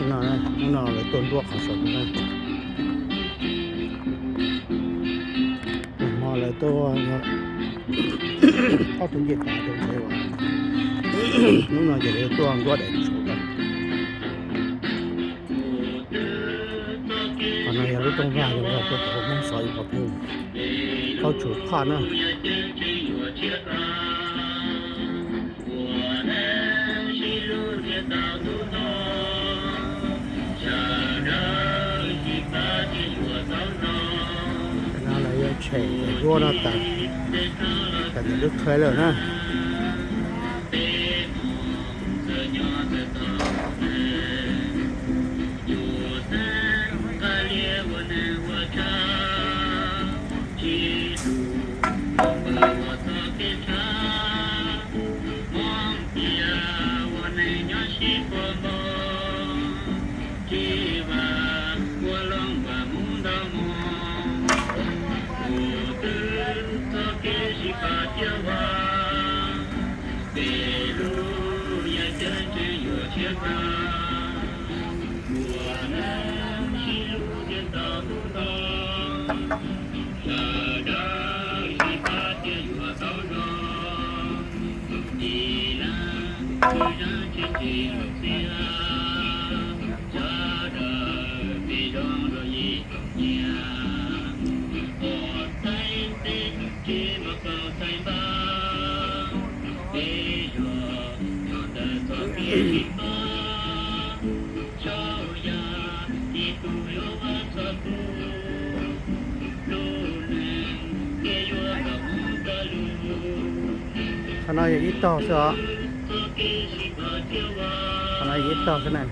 No, hnub no lawv tuaj nruab qhov saum no na. Nag hmo lawv tuaj ob tug ncej tas rau tsev uas, hnub no ces lawv tuaj nruab daim tshuam. Qhov no yog lub rooj vag uas tuaj pov Hmoob xov ib qho pheej, khaub tshus phaj na. No lawv yuav tshem cov duab no tas, tas ntawm lub tsheb lawm na. Qhov no yog ib tog xwb os. Qhov no yog ib tog xwb na.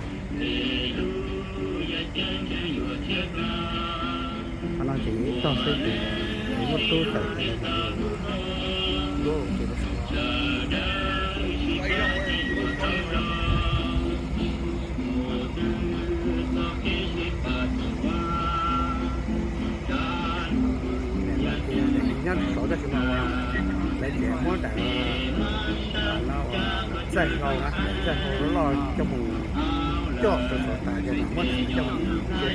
Qhov no ces yog ib tog xwb ces muab rub tawm ces lawv mam li nruab ua ke rau saum. Nyob saud tab sis mas lawv ces muab daim no ua txaij hlau na, daim txaij hlau loj loj coj mus coj rau saum tas ces mam muab daim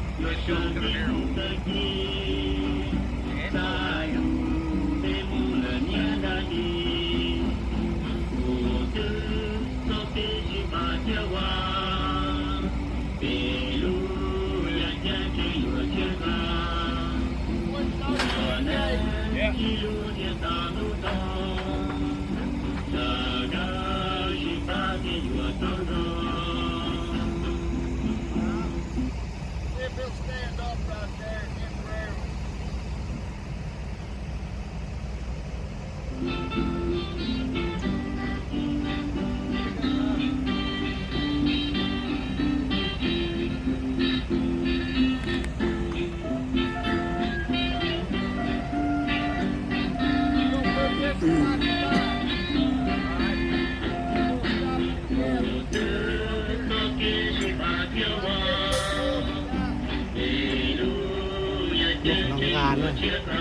no coj mus ua rau na. Nqa na.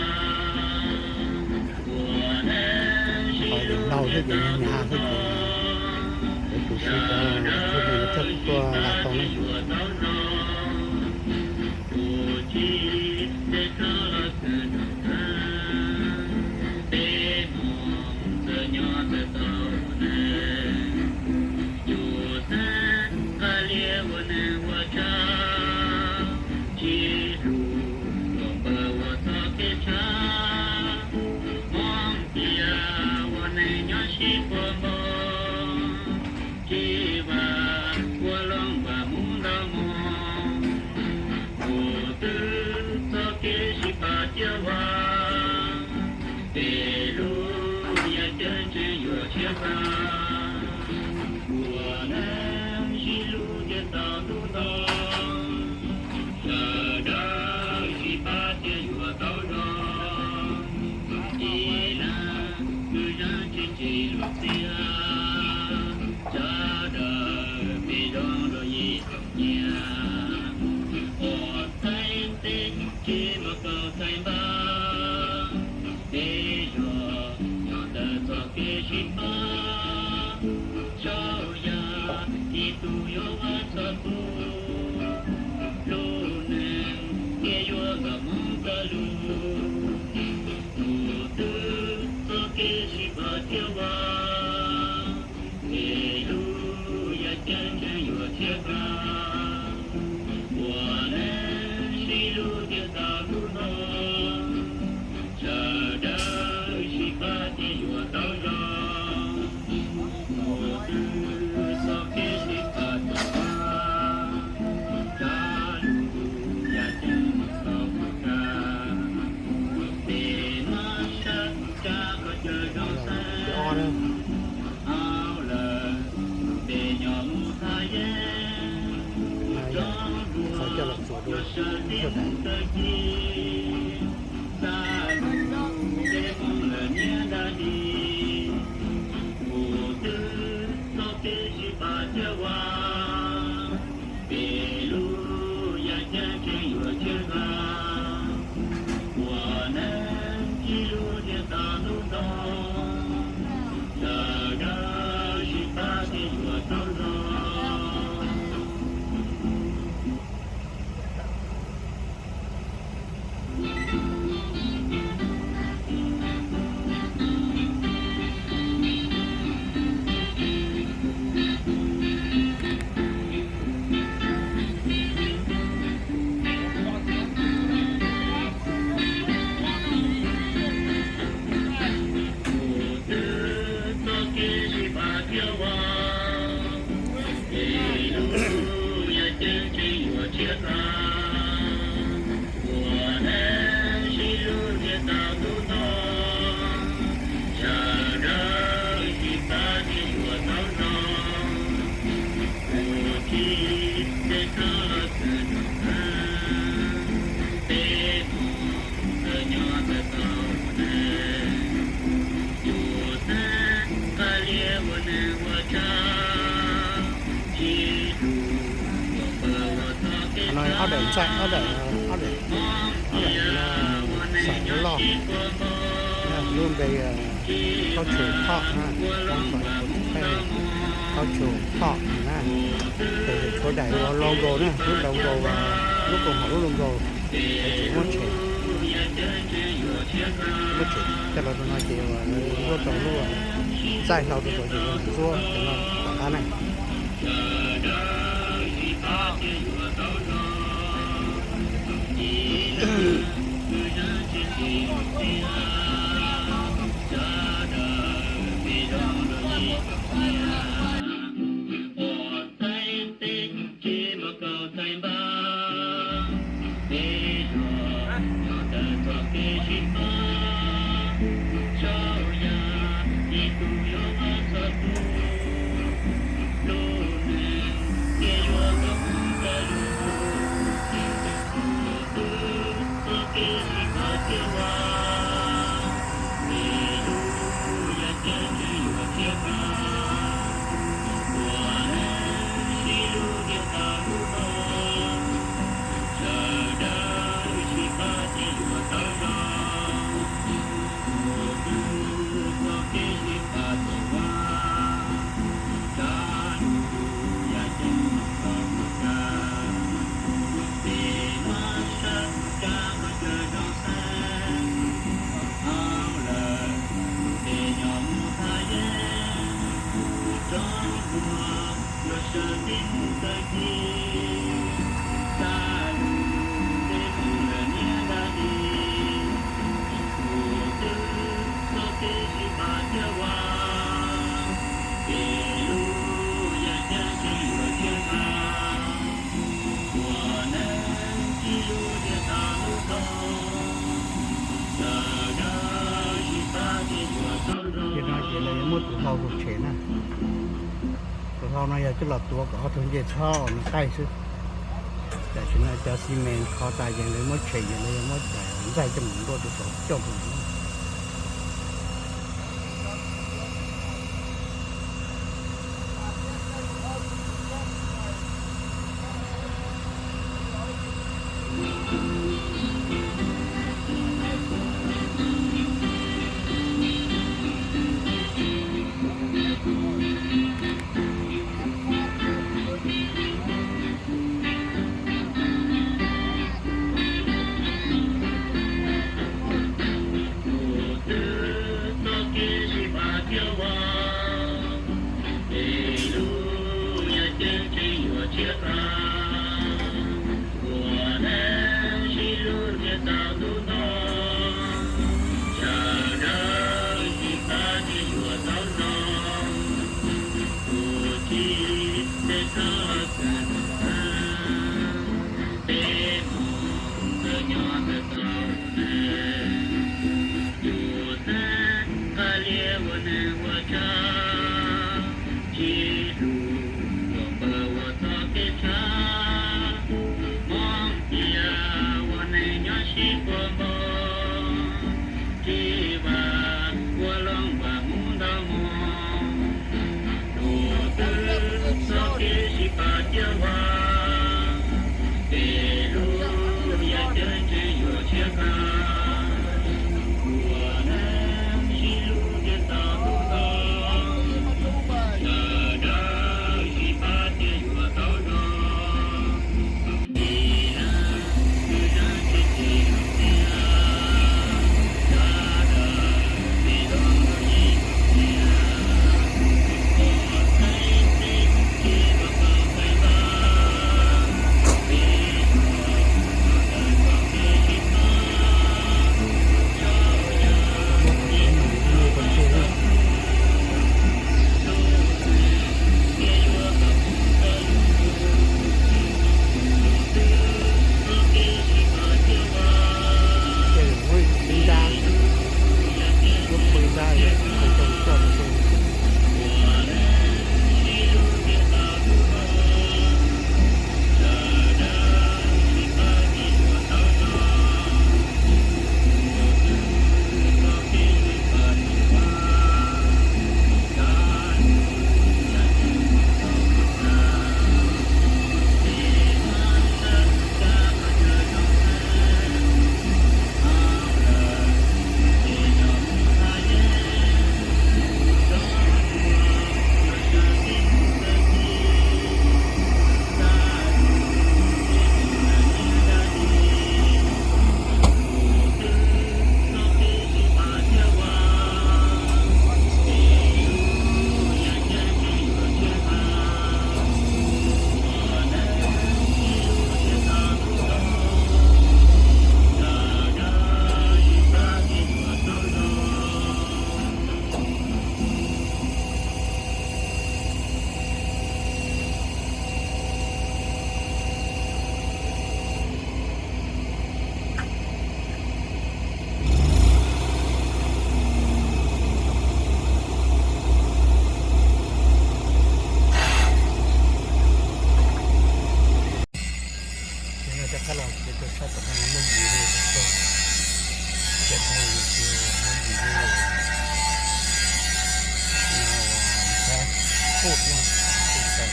Qhov laug xwb ces nyag xwb ces, es kuv siv cov tub nws coj tuaj nqa tau na. Tus yuav ua txog kuv lub neej, thiaj yuav kom hmoov koj lub. Tus twg txoj kev sib pab thiab vab, ces lub yaj ceeb tseem yuav tshiab kag. Ua neej sib hlub thiaj tau hnub no, sawv daws sib pab thiaj yuav tau zog. Tus twg txoj kev sib pab thiab vab, rov lub yaj ceeb txoj puas kag. Peb mab sab tus tsab koj caw zoo xeeb. Hauj lwm, peb nyob mus thaj yeeb, mus tsob nplua, yuav sawv tib tawg ci. Txaj lus, peb hmoob lawm niam dab tsi, tus twg txoj kev sib pab thiab vab, peb lub yaj ceeb tseem yuav tshiab kag. Ua neej sib hlub thiaj tau hnub no, sawv daws sib pab thiaj yuav tau zog. Tus twg txoj kev sib pab thiab vab, ces lub yaj ceeb tseem yuav tshiab kag. Ua neej sib hlub thiaj tau hnub no, sawv daws sib pab thiaj yuav tau zog. Kuv tsis peb txog los txwm nug kawg, peb mus kawg nyob kawg tau ua neej. Tus neeg nqa liaj ua neeg ua tsav, tsis hlub ua pawg ua txoj kev. Ob daim ntxaij, ob daim, ob daim, ob daim xaim loj loj. Lub npe Khaub Tshum Thoj na, koob txom kuv tus kheej Khaub Tshum Thoj na. Ces tshuav daim logo na, lub logo, lub koom haum lub logo, lawv tsis muab tshem, muab tshem coj los rau no ces lawv ntxuab rau lub, txaij hlau rau saum ces lawv ntxuab cov no tom qab na. Ces no ces lawv yuav muab tus hlau rau tshem na. Tus hlau no yog coj los tuav kom ob tug ncej txhob nws qaij xwb. Tam sim no cov xi mes kho tas ces lawv muab tshem ces lawv yuav muab cov ntxaij coj mus nruab rau saum coj tus Neeg ua tsaug tsis hlub, ua pawg ua txoj kev tshaj, hmoob tias ua neeg nyob sib puag npoo, tsis vam ua loog vam mus ntaus moo, tus twg txoj kev sib pab cia ua, peb lub yaj ceeb tseem yuav tshiab kawg, ua neeg sib hlub thiaj tau tus zoo, sawv daws sib pab thiaj yuav tau zoo. Ces no rov qab los ces rau sab tom no muaj yim li, rau sab tom no ces muaj yim li, no uas sab pum no, pum tawm.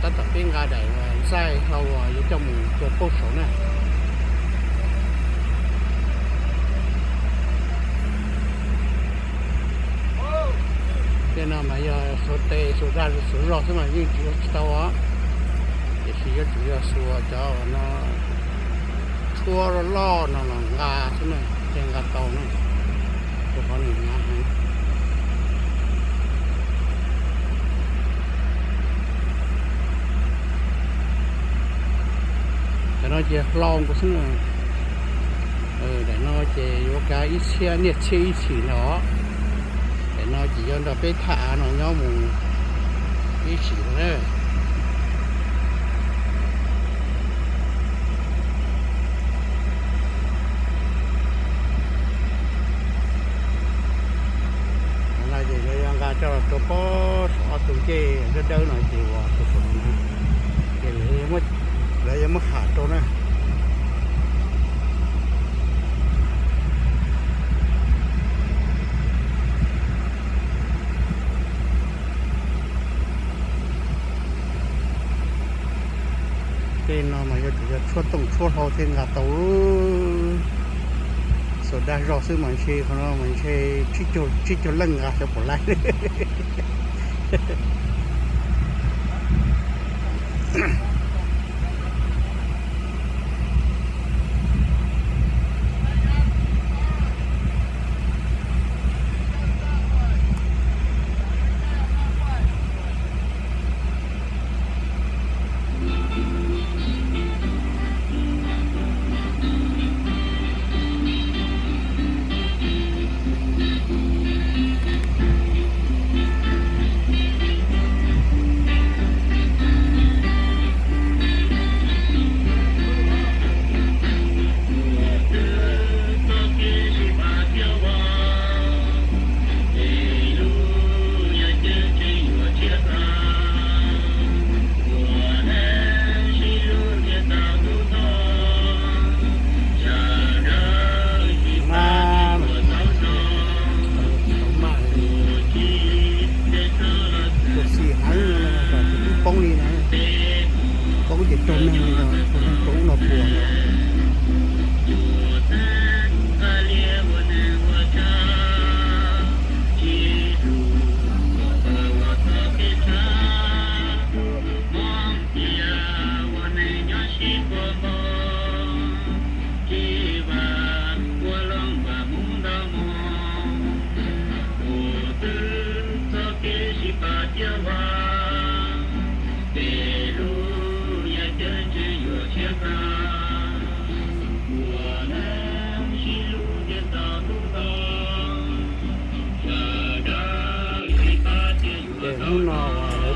Tab tom peb nqa daim ntxaij hlau uas yuav coj mus tua pab saud na. Tej no mas yog xuas tes xuas dag xuas zog xwb mas yeej tsis ua tsis tau os. Tiam sis yuav tsum yog xuas cov no tshuab loj loj no los nqa xwb na, thiaj nqa tau na. Rau qhov nws hnyav heev. Cov no ces hlau nkaus xwb na. Daim no ces yuav kav ib txhiab niaj txhiab ib tshim no. Daim no ces yuav nrog peb thaj av no nyob mus ib tshim no na. Daim no ces lawv yuav nqa coj los rau pob saum ob tug ncej dawb dawb no ces uas tus saum no na, ces lawv yuav muab ham rau na. Tej no mas yuav tsum yog tshuab tooj tshuab hlau thiaj nqa tau. Xuas dag zog xwb mas ntshe qhov no mas ntshe tsib caug leej nqa xyov puas laib.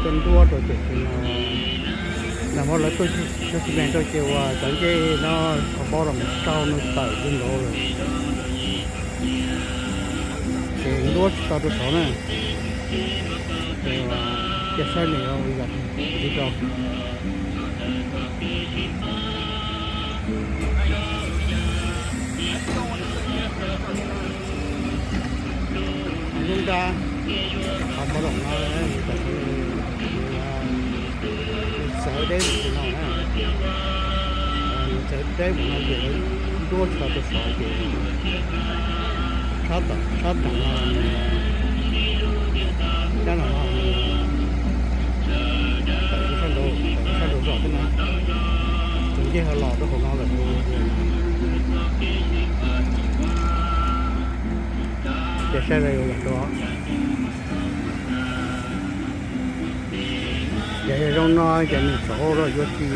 cov nruab rau ces no, nag hmo lawv tuaj cog xi mes rau ces uas cov ncej no kho pob los sau nws tawm tus nraud lawm. Ces nruab tsis tau rau saud na. Ces cia saib nws ua li cas rau. Lub nrab qhov npau lom no, nws txawv deb mus no na, nws txawv deb mus no ces lawv nruab tsis tau rau saud ces sab tom, sab tom no, sab no tawm sab nraud, tawm sab nraud zog thiab na, tus ncej ho los rau hauv no lawm. Ces saib lawv yuav yam rau. Ces yog zoo no ces nws saud yuav tsis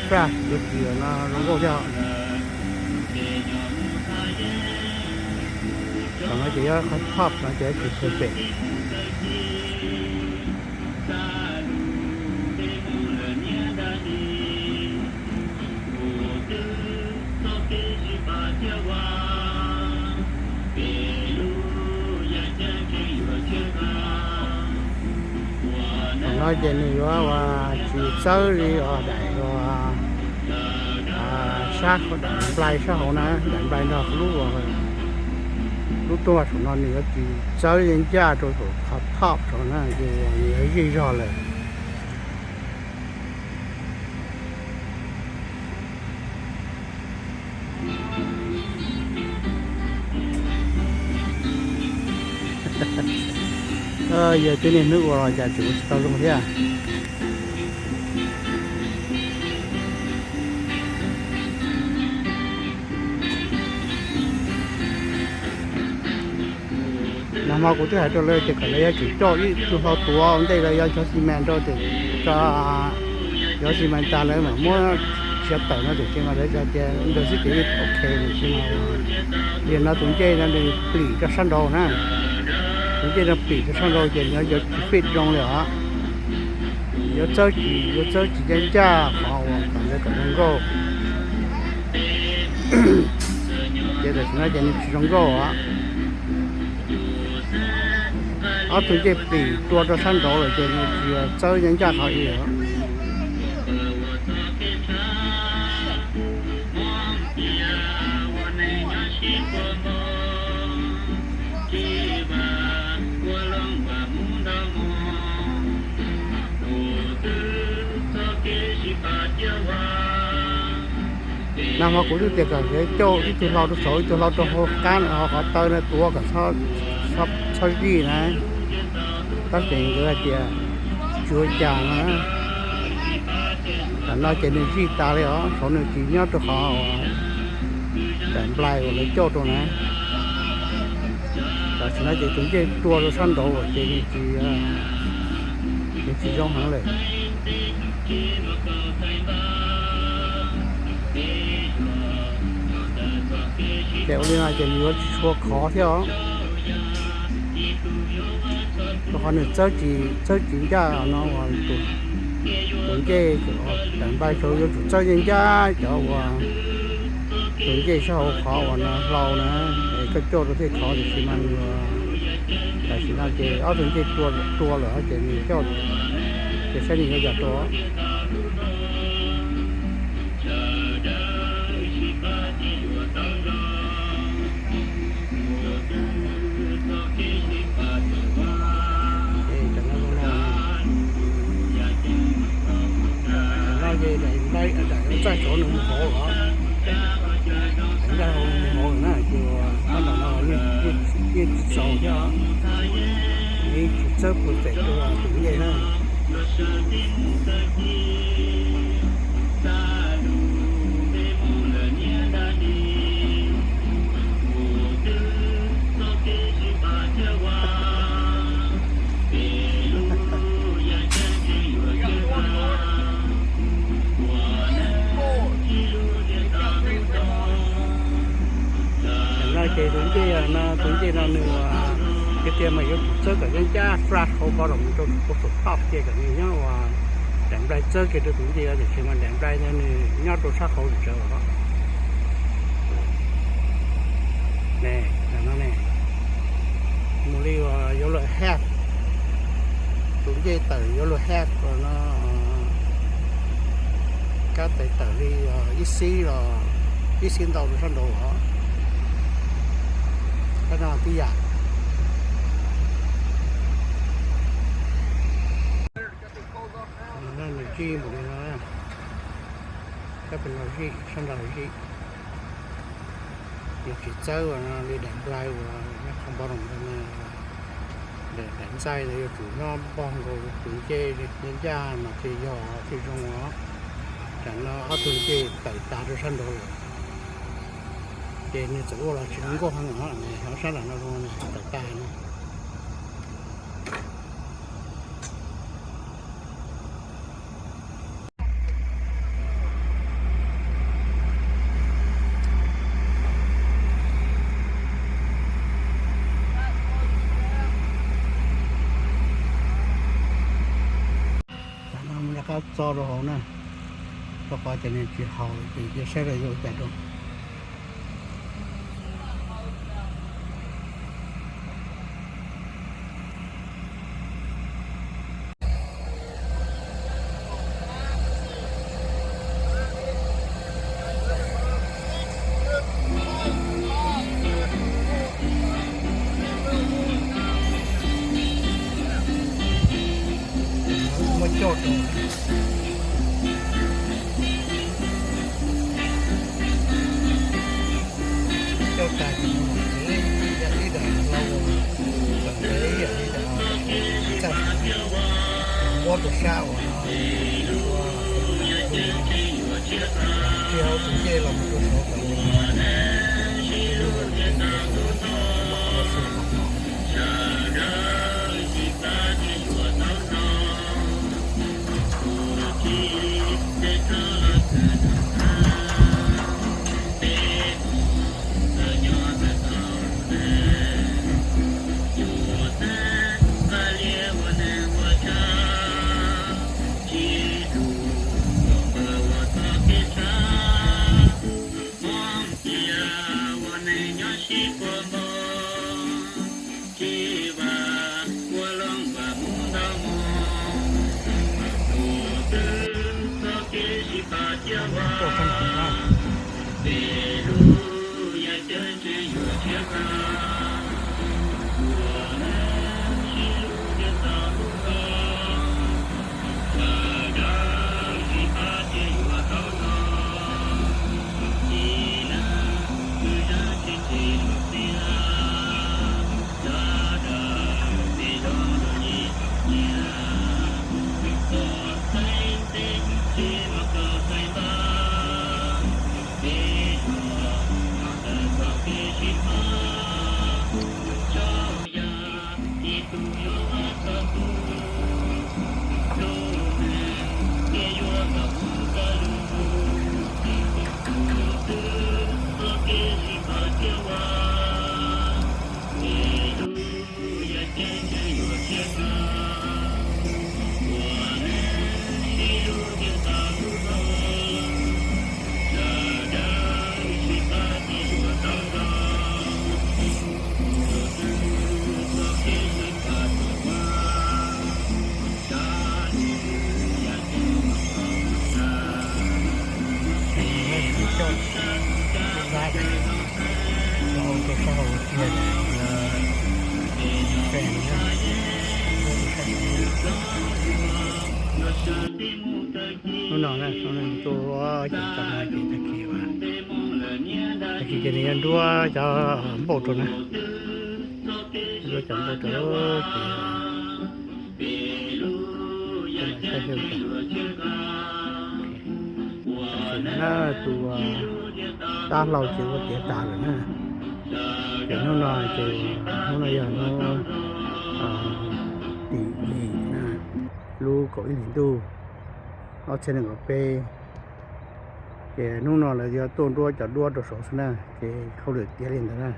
fraj, yuav tsis no zoo nkauj thiab. Tam no ces yuav qhov top no ces tsis perfect. Thaum no ces nws yuav ua tsis txawb li os daim uas sab daim nplai sab hauv na, daim nplai nrog lub, lub tuaj saum no nws yuav tsis txawb ncaj rau saum qhov top saud na, ces nws yuav zij zog lawm. Yog twb niaj hnub ua los cas tseem ua tsis tau zoo thiab. Nag hmo kuv twb hais rau lawv tias kom lawv yuav tsum coj ib tug hlau tuav ua ntej, lawv yuav cov xi mas rau tias, cov xi mas tas lawv mam muab siav tawm no, tiam sis mas lawv hais tias ntawd xwb ces ok, tiam sis mas yog no tus ncej no nws plim rau sab nraud na, tus ncej no plim rau sab nraud ces nws yuav tsis fit zoo li os. Yuav txawb tsis, yuav txawb tsis ncaj ncaj qhov uas kom lawv kom zoo nkauj. Ces tam sim no ces nws tsis zoo nkauj os. Ob tug ncej plim rua rau sab nraud lawm ces nws tsis txawb ncaj ncaj qhov li os. Nag hmo kuv twb tias kom lawv coj ib tug hlau rau saud, ib tug hlau rau hauv qab, hauv qhov taw no tuav kom txhob zij na. Tab sis nkawd hais tias tsis ua cas no. Tam no ces nws zij tas li os, saud nws tsis nyob rau qhov uas daim nplai uas lawv coj rau na. Tam sim no ces tus ncej rua rau sab nraud ces nws tsis, nws tsis zoo heev lawm. Ces ua li no ces nws yuav tsis tshua khov thiab os. Rau qhov nws txawb tsis, txawb tsis ncaj no uas tus ncej, daim nplai saud yuav tsum txawb ncaj ncaj cov uas tus ncej sab hauv qhov uas no hlau na, es koj coj rau thiaj khov, tiam sis mas nws, tam sim no ces ob tug ncej rua lawm ces nws coj, ces saib nws yuav yam rau. Tam no ces daim nplai, daim txaij saud nws mus hauv los, daim nplai hauv nws mus hauv lawm na, ces tab ntawm no yeej tsis txaus thiab, yeej tsis txawb perfect rau tus ncej na. Tam no ces tus ncej no, tus ncej no nws Tiag tiag mas yuav tsum txawb kom yeeb ncaj flash hauv npau los mus rau tus pos saum thoj kiag kom nws nyob ua daim nplai txawb kiag rau tus ncej, tiam sis mas daim nplai no nws nyob rau sab hauv tsis tsawv os. Ne, no ne, mus li uas yuav luag half, tus ncej tawm yuav luag half no, kab tes tawm li ib xib los ib xib ntau rau sab nraud os. Kab no tib yam. Nws zij mus li no, kab pem no zij, sab nraud zij. Nws tsis txawb ua li daim nplai uas nyob qhov npau los ntawd, daim ntxaij ntawd yuav tsum nyob npog nkaus tus ncej ncaj mas thiaj yog thiaj zoo os. Tam no ob tug ncej tawm tas rau sab nraud lawm, ces nws txawm ua los tsis zoo nkauj heev os, sab nram no zoo tawm tas no. Tam no mus rov qab txo rau hauv na, rau qhov tias nws tsis haus ces cia saib lawv yuav ua cas rau. Muab coj rau, coj tas ces mus yam ib daim hlau, txawm ntawd ib yam li cas txaj muab rau sab uas no, ua tsis hauv tus ncej los mus rau saud kom ua ib lub ua tsev ntawd, ua qhov los su qhov no. Hnub no na, hnub no tuaj ua cov no ces tag kis, tag kis ces nws yuav nruab cov npauj rau na, nruab cov npauj rau ces na, tus dab hlau ces ua tiav tas lawm na. Ces hnub no ces, hnub no yog hnub tim yim na, lub kaum ib hlis ntuj ob txhiab nees nkaum peb. Ces hnub no lawv yuav tuaj nruab cov duab rau saud xwb na, ces hauj lwm tiav li ntawd na.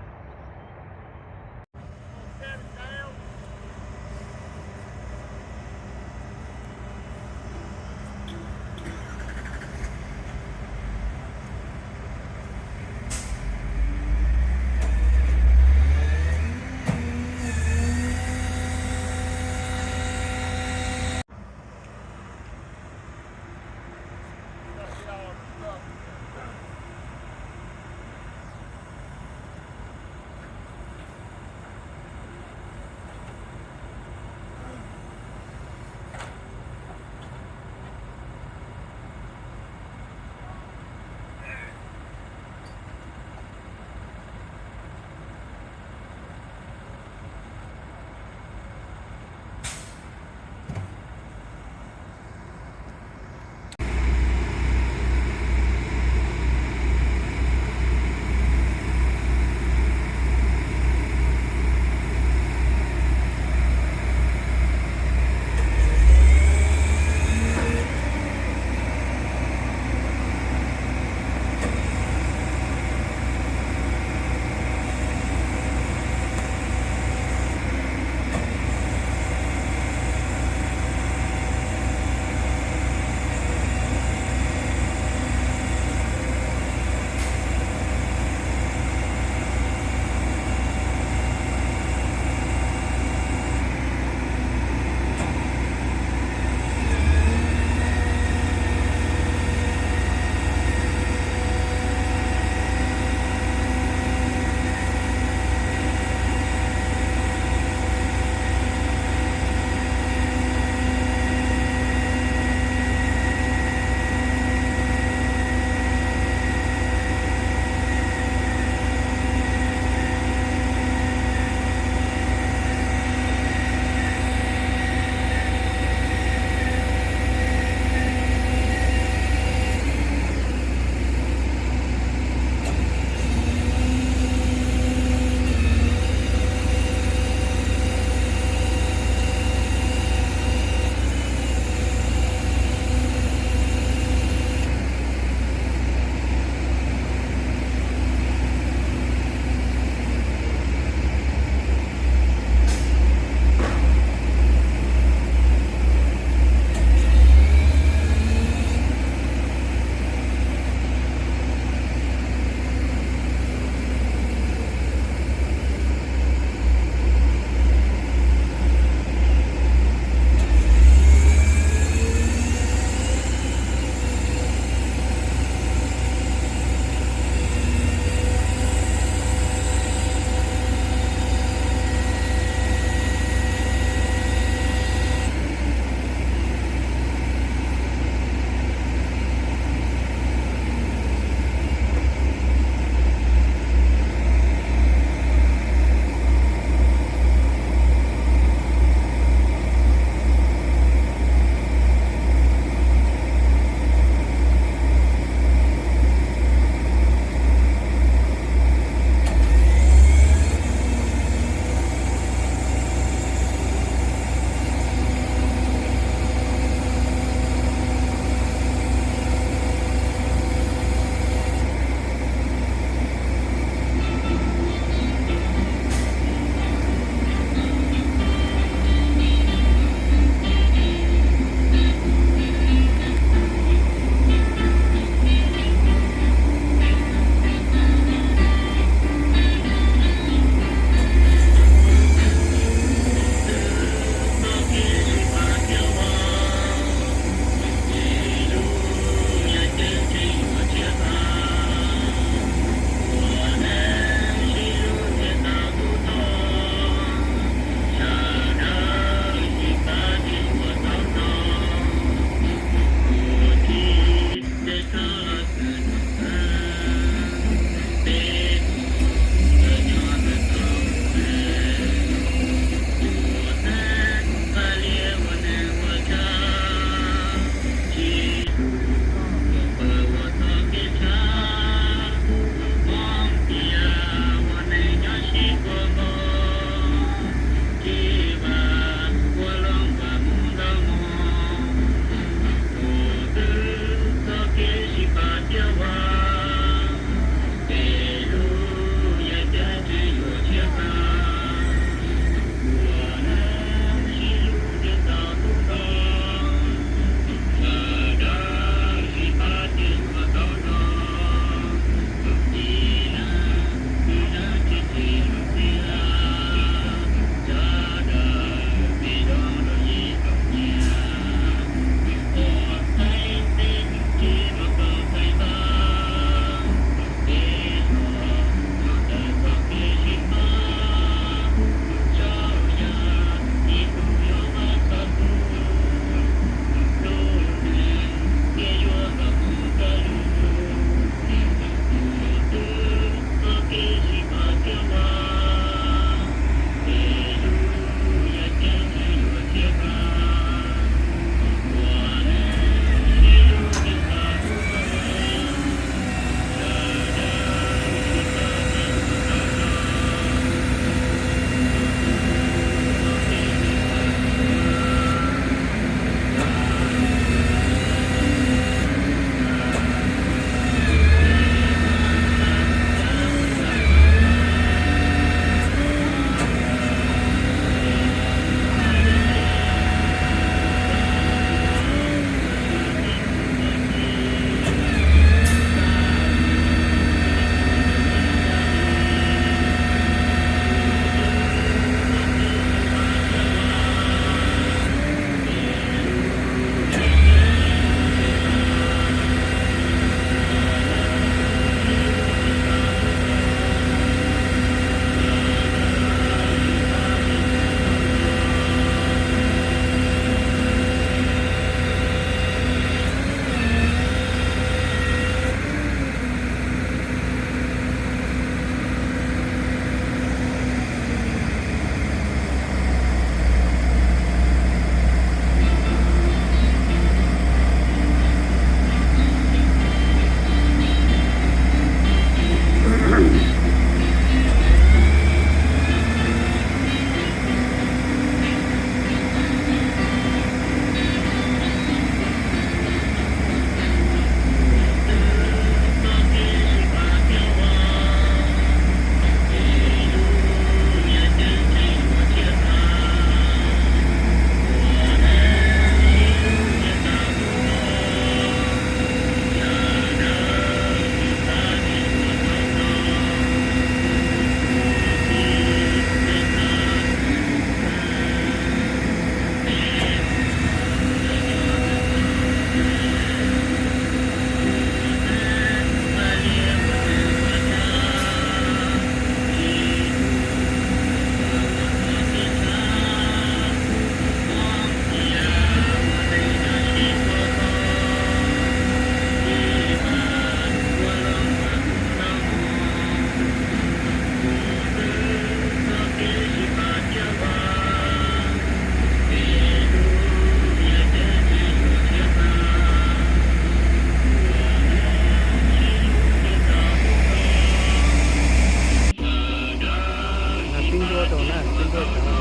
Nruab rau na, sib nruab cov,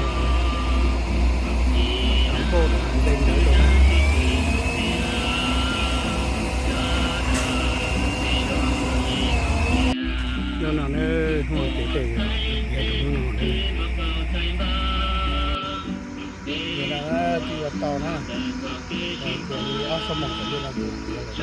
cov nkauj npe ntawv rau na. Nyob no na, hnub no ces tej yog tus hnub no na. Yog no twb yuav tau na, tsuas li ob xuab moos tom ntej no ces yuav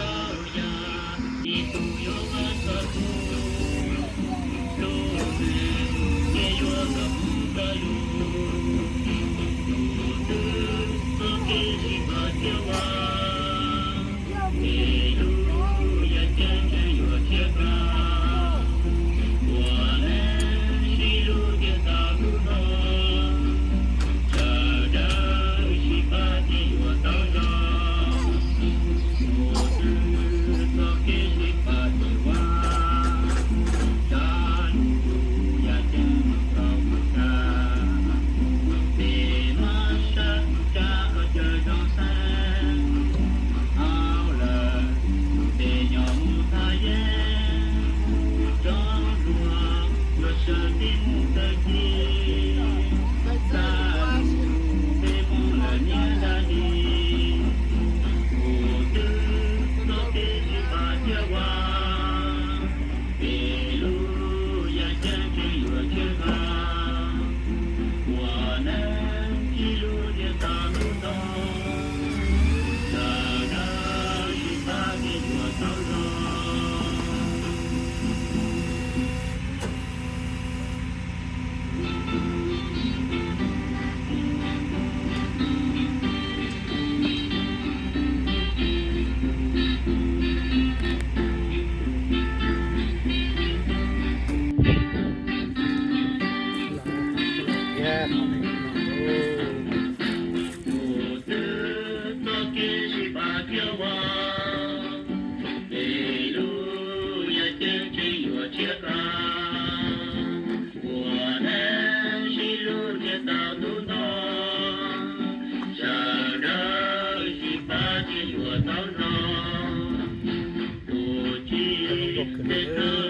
lawm. Tus tsis